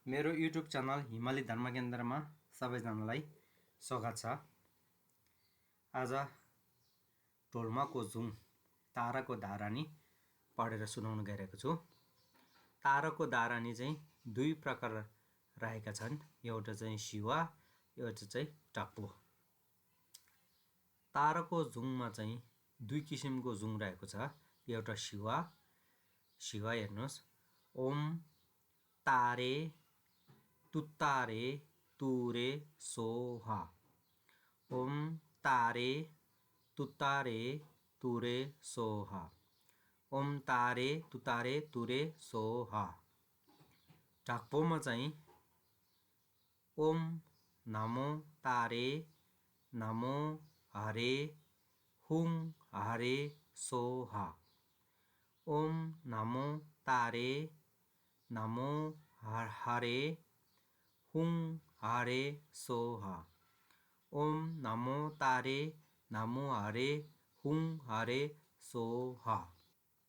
मेरो YouTube channel हिमाली धर्म केन्द्रमा सबैजनालाई स्वागत छ। आज ढोलमाको जुङ ताराको धारानी पढेर सुनाउन गइरहेको छु। ताराको धारानी चाहिँ दुई प्रकार रहेका छन्, एउटा चाहिँ शिवा, एउटा चाहिँ टाप्पो। ताराको जुङमा चाहिँ दुई किसिमको जुङ रहेको छ। एउटा शिवा हेर्नुहोस्, ओम तारे तुतारे तुरे सोहा, ओम तारे तुतारे तुरे सोहा, ओम तारे तुतारे तुरे सोहा। ढाक्पोमा चाहिँ ओम नमो तारे नमो हरे हुङ हरे सोहा, ओम नमो तारे नमो हरे हुङ हरे सोहा, ओम नमो तारे नमो हरे हुङ हरे सोहा।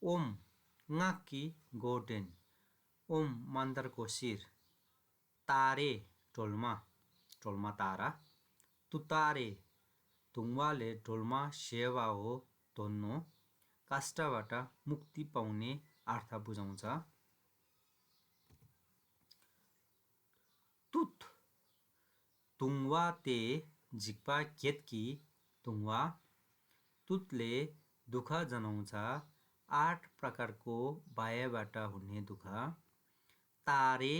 ओम ngaki गोडेन, ओम मन्दरको शिर, तारे ढोलमा तारा, तुतारे तुङ्वाले ढोलमा सेवा हो धोन्नो, काष्ठबाट मुक्ति पाउने अर्थ बुझाउँछ। तुत तुङ्वा ते झिक्पा केतकी तुङ्वा, तुतले दुःख जनाउँछ 8 प्रकारको बाह्यबाट हुने दुःख। तारे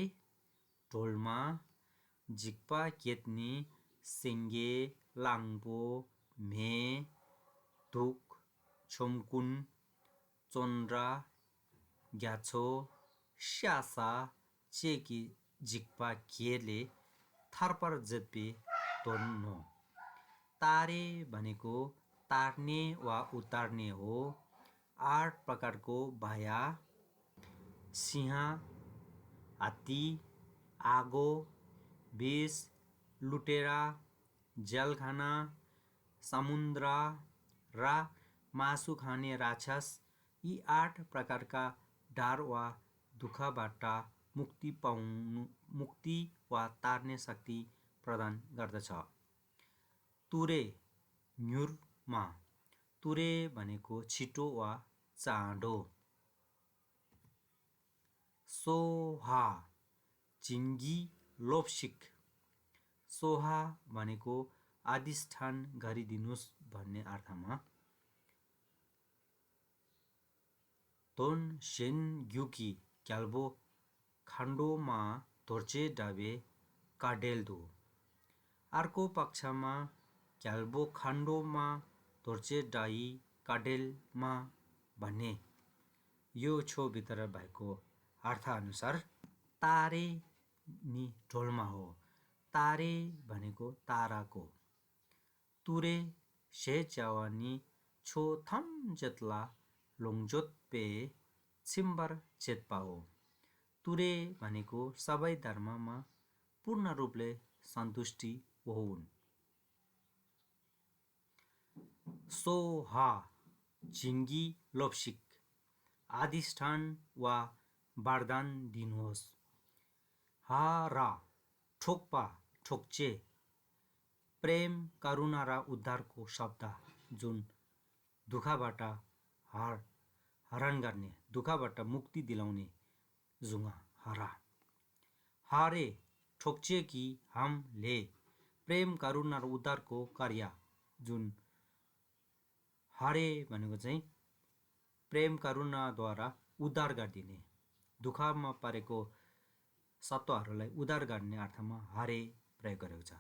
ढोलमा, झिक्पा केतनी सिङ्गे लाङ्पो मे धुक छोमकुन चोन्ड्रा ग्याछो स्यासा चेकी झिक्पा केले थर्पर जेपे धोन्नो। तारे भनेको तार्ने वा उतार्ने हो। 8 प्रकारको बाह्य, सिंह, हात्ती, आगो, विष, लुटेरा, जलखाना, समुद्र र मासु खाने राक्षस, यी 8 प्रकारका डर वा दुःखबाट मुक्ति वा तार्ने शक्ति प्रदान गर्दछ। तुरे न्युरमा, तुरे भनेको छिटो वा चाँडो। सोहा जिङ्गी लोप्सिक, सोहा भनेको अधिष्ठान गरिदिनुस् भन्ने अर्थमा। दोन सेन ग्युकी क्याल्बो खान्डोमा धोर्चे डाबे काडेल्दो, अर्को पक्षमा क्याल्बो खान्डोमा धोर्चे डाई काडेलमा भन्ने। यो छो-भित्र भएको अर्थअनुसार तारे नि ढोलमा हो, तारे भनेको ताराको, तुरे से च्यावानी छो थम जेतला लोङजोत पे छिम्बर चेतपा हो। तुरे भनेको सबै धर्ममा पूर्ण रूपले सन्तुष्टि होउन्। सोहा झिङ्गी लोप्सिक, अधिष्ठान वा वरदान दिनुहोस्। हरा ठोक्पा ठोक्चे, प्रेम करुणा र उद्धारको शब्द जुन दुःखबाट हरण गर्ने, दुःखबाट मुक्ति दिलाउने जुङ हरा। हरे ठोक्चे कि हमले प्रेम करुणा र उद्धारको कार्य जुन हरे भनेको चाहिँ प्रेम करुणाद्वारा उद्धार गरिदिने, दुःखमा परेको सत्वहरूलाई उद्धार गर्ने अर्थमा हरे प्रयोग गरेको छ।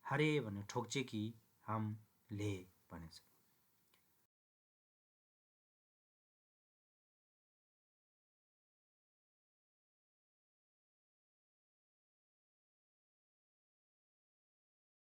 हरे भने ठोक्चे कि हमले भनेको छ।